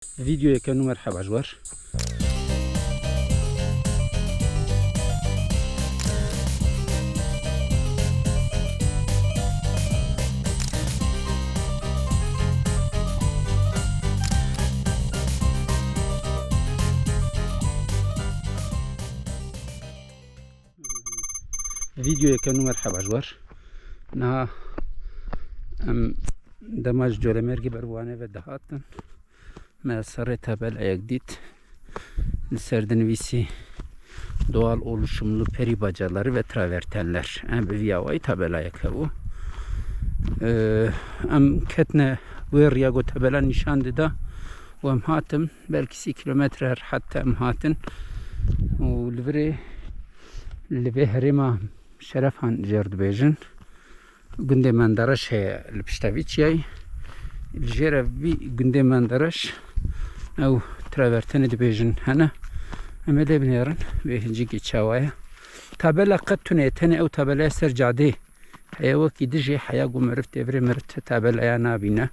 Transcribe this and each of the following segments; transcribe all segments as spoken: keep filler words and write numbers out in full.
Vîdeoyeke nû, merheba ji we re. Vîdeoyeke nû, merheba ji we re. Niha em dema ji Colemêrgê ber Wanê ve dihatin, me serê tabelayek dît. Li ser dinivîsî doğal oluşumlu peri bacaları ve travertenler. Em bi vî awayî tabelayek hebû. Ee, em ketine wê riya ku tabela nîşan dida û em hatin. Belkî sî kilometre rehet em hatin û li virê, li vê herêma Şerefan jê re dibêjin. Gundê Mendereş heye li pişta vî çiyayî. Li jêre vî gundê Mendereş ew travertenê dibêjin hene. Em ê lê binêrin, vê hincikî çawa ye. Tabela qet tune ye, tenê ew tabelaya ser cadê heye, wekî dijî heya ku meriv tê virê meriv ti tabelaya nabîne.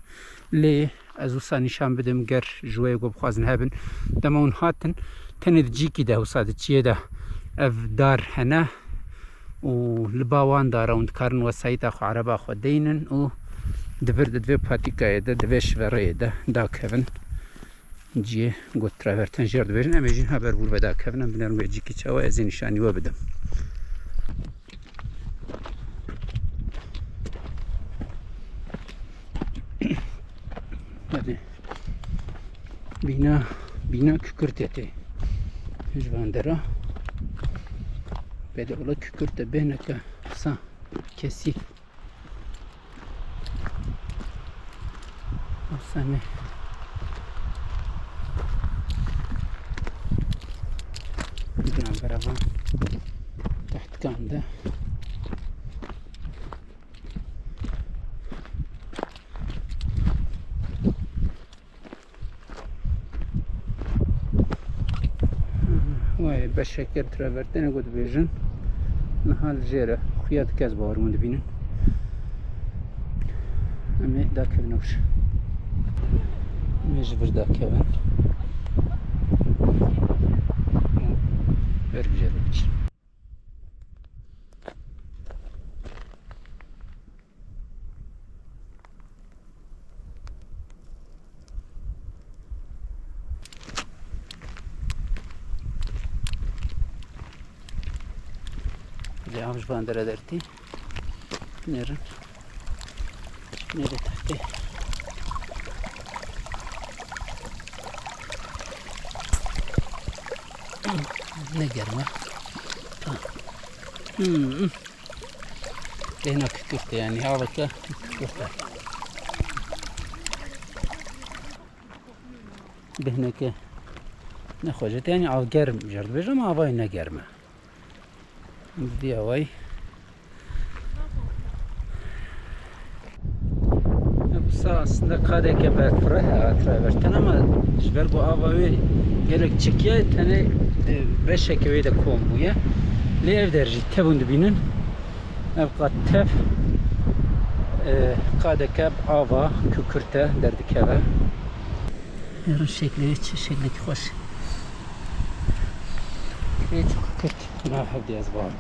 Lê ez wisa nîşan bidim, ger ji wê ku bixwazin hebin. Dema hûn hatin, tenê di cîkî de wisa di çiyê de ev dar hene û li ba wan dara hûn dikarin wesayîta xwe, ereba xwe deynin û di vir de, di vê patîkayê de, di vê şivereyê de dakevin. Ciyê got traverten jê re dibêjin, em ê jî haber bûr vedakevin, em binêrin wê cîkî çawa, ez ê nîşanî we bidim. Hadi. Bîna, bîna kükürt tê. Ji van dera. Pede ola kükürt te bêhneke sa kesî. Aslında Gran berava tehtkan de. Wê beşeke travertenê ku dibêjin, niha li jêr e. Xuya dike, ez bawer min dibînin. Em ê dakevin wir. Em ê ji vir dakevin. Ber bi jê re biçin. Lê av ji van dere dertî. Nêrin. Nêre tahtê. Ne germ e. Ta. Hmm. Bêhna kükürt e, yani aveke kükürt e. Bêhneke nexweş e, yani av germ jê re dibêjin ama avayê ne germ e. Bi vî awayî. Wisa aslında qadeke berfireh e, traverten, ama ji ber ku ava wê gelek çekiyaye, tenê, e, beşeke wê de kom bûye. Lê ev der jî tev hûn dibînin. Ev qat tev, e, qadeke ava kükürt e derdikeve. Herin şeklê wê çi şeklekî xweş. Wê çi kükürt na hevdî ez barim.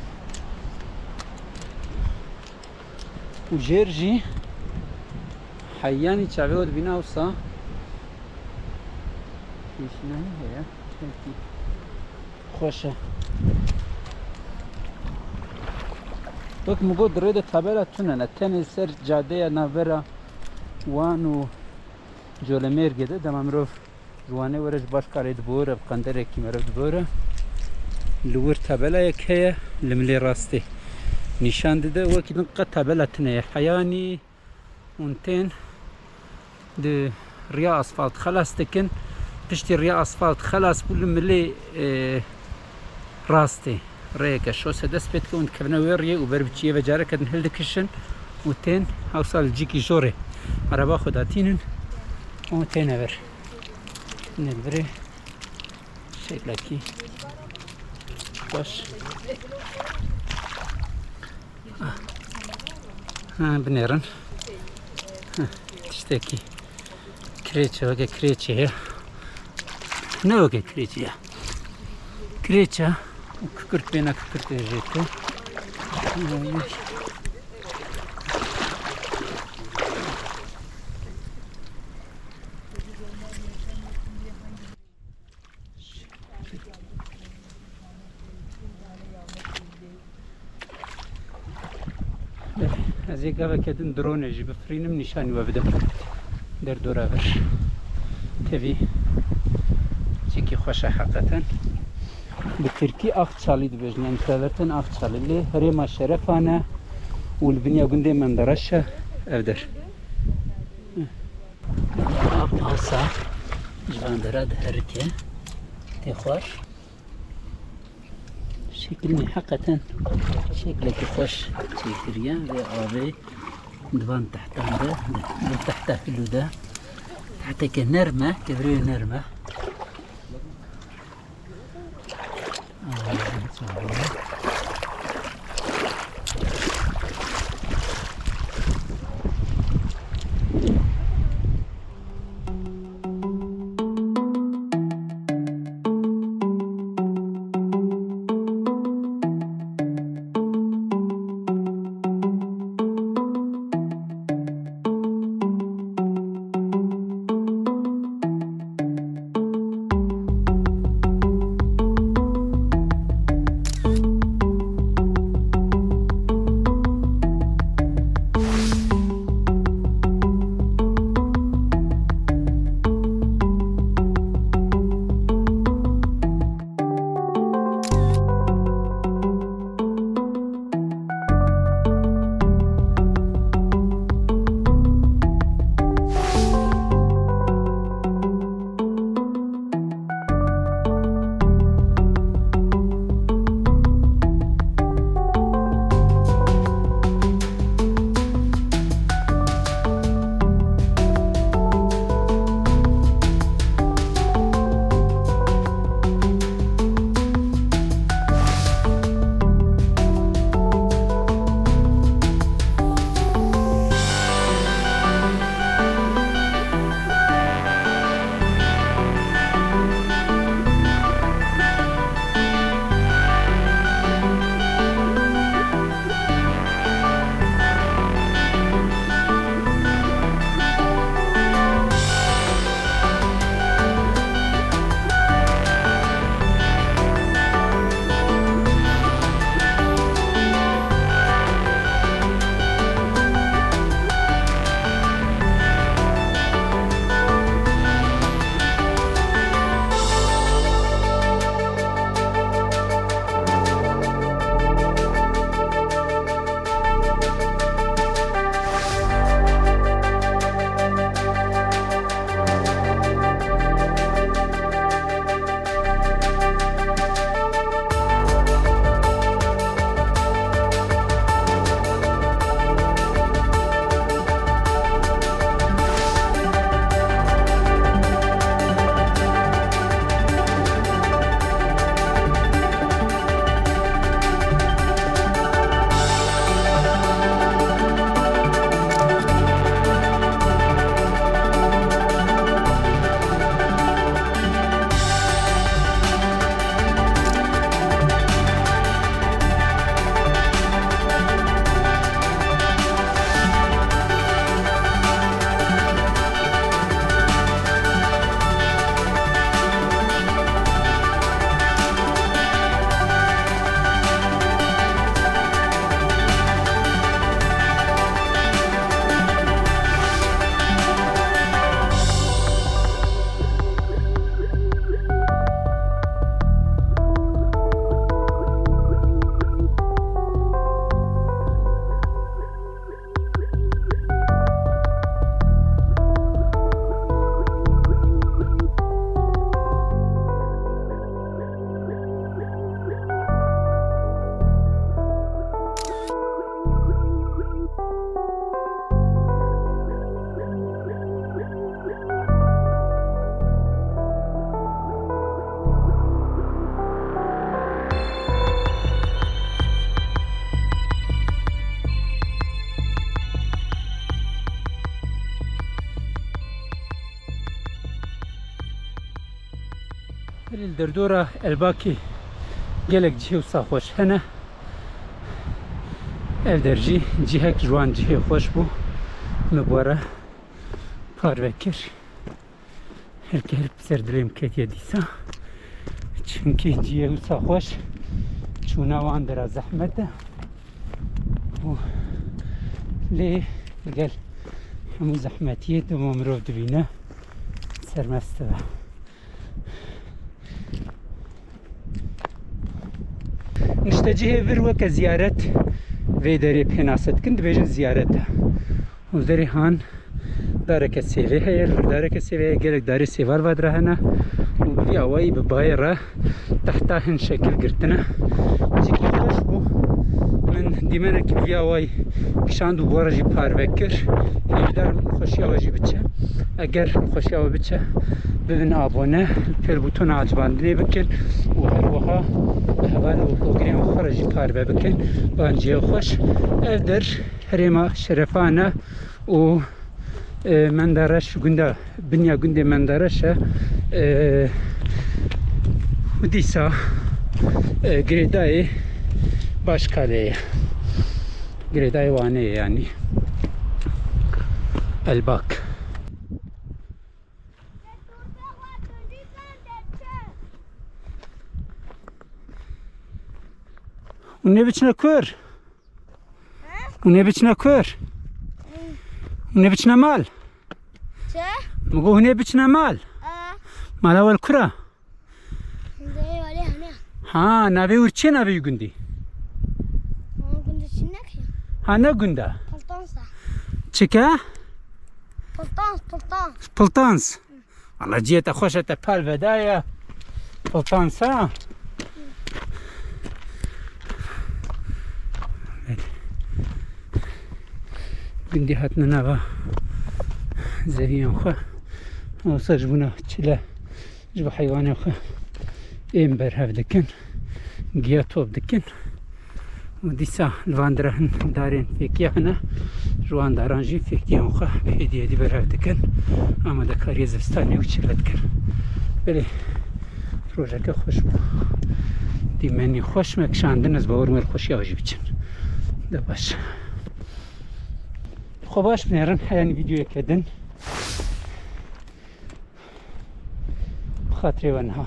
Û jêr jî heyanî çavê we dibîne wisa pêşînahî heye. Belkî xweş e. Wek min got, di rê de tabela tune ne. Tenê ser cadeya navbera Wan û Colemêrgê de, dema mirov ji Wanê were, ji Başkalê dibore, bi qenderekî meriv dibore. Li wir tabelayek heye, li milê rastê nîşan dide. Wekî din qet tabela tune ye. Heyanî hûn tên di riya asfalt xelas dikin. Piştî riya asfalt xelas bû, li milê, e, rastê rêyeke şose dest pê dike, hûn dikevine wê riyê û ber bi çiyê ve careke din hildikişin û tên hewsa li cîkî jorê ereba xwe datînin û têne vir. Nê li virê şeklekî xweş. Ha, binêrin. Ha, tiştekî kirêçe, weke kirêçe ye. Ne weke kirêçe ye. Kirêçe û kikirtê ne kikirtê jê te. Ez ê gaveke din drone jî bifirînim, nîşanî we bidim. Derdora vir. Tevî cîkî xweş e heqeten. Bi tirkî Akçalı dibêjin, yani Trevertin Akçalı. Lê herêma Şerefan e û li biniya gundê Mendereş e ev der. Av asa ji van dera diherike. Tê xwar. Şekilê heqeten şeklekî xweş çêkiriye vê avê di van tehtan de, di tehta hilû de. Tehteke nerm e, kevirê nerm e. Li derdora Elbakê gelek cihê wisa xweş hene. Ev der jî cihek ji wan cihê xweş bû. Me bi we re parve kir. Her ke her ser dilê min ketiye dîsa. Çimkî cihê wisa xweş, çûna wan dera zehmet e. Û lê digel hemû zehmetiyê dema mirov dibîne sermest dibe. Niştecihê vir weke ziyaret vê derê pênase dikin, dibêjin ziyaret e. Û derê han dareke sêvê heye, li vir dareke sêvê heye, gelek darê sêvar vadira hene û bi vî awayî bi bayê re tehta hin şekil girtine. Cîkî xweş bû. Min dîmenekî bi vî awayî kişand û bi we re jî parve kir. Hêvîdar im xweşiya we jî biçe. Eger xweşiya we biçe, bibin abone, pêl bûtona acibandinê bikin û her wiha bi heval û hogirên xwe re jî parve bikin. Van cihê xweş. Ev der herêma Şerefan e û, e, Mendereş gunda, binya gundê Mendereş e, e, û dîsa, e, girêdayê Başkalê ye. Girêdayê Wanê ye yanî. Elbak. Hûn ê biçine kur? Hûn ê biçine kur? Hûn ê biçine mal? Çi? Min got hûn ê biçine mal? Aa. Mala we li kur e? Hindê wale hene. Ha, navê wir çi ye navê wî gundî? Ama gundî çi ne ki? Ha, ne gund e? Piltans e. Çik e? Piltans, piltans. Piltans. Wala cihê te xweş e, te pal vedaye. Piltans ha. Evet. Gundî hatine nava zeviyan xwe. Wisa ji bona çile ji bo heywanên xwe êm berhev dikin, giya top dikin. Û dîsa li van dira hin darên fêkiya hene. Ji wan daran jî fêkiyan xwe bi hêdî hêdî berhev dikin. Amadekariyê zivistanê û çile dikin. Belê projeke xweş bû. Dîmenî xweş me kişandin, ez bawer me li xweşiya jî biçin. De baş. Xwe baş binêrin, heyanî vîdeoyeke din. Bi xatirê we niha.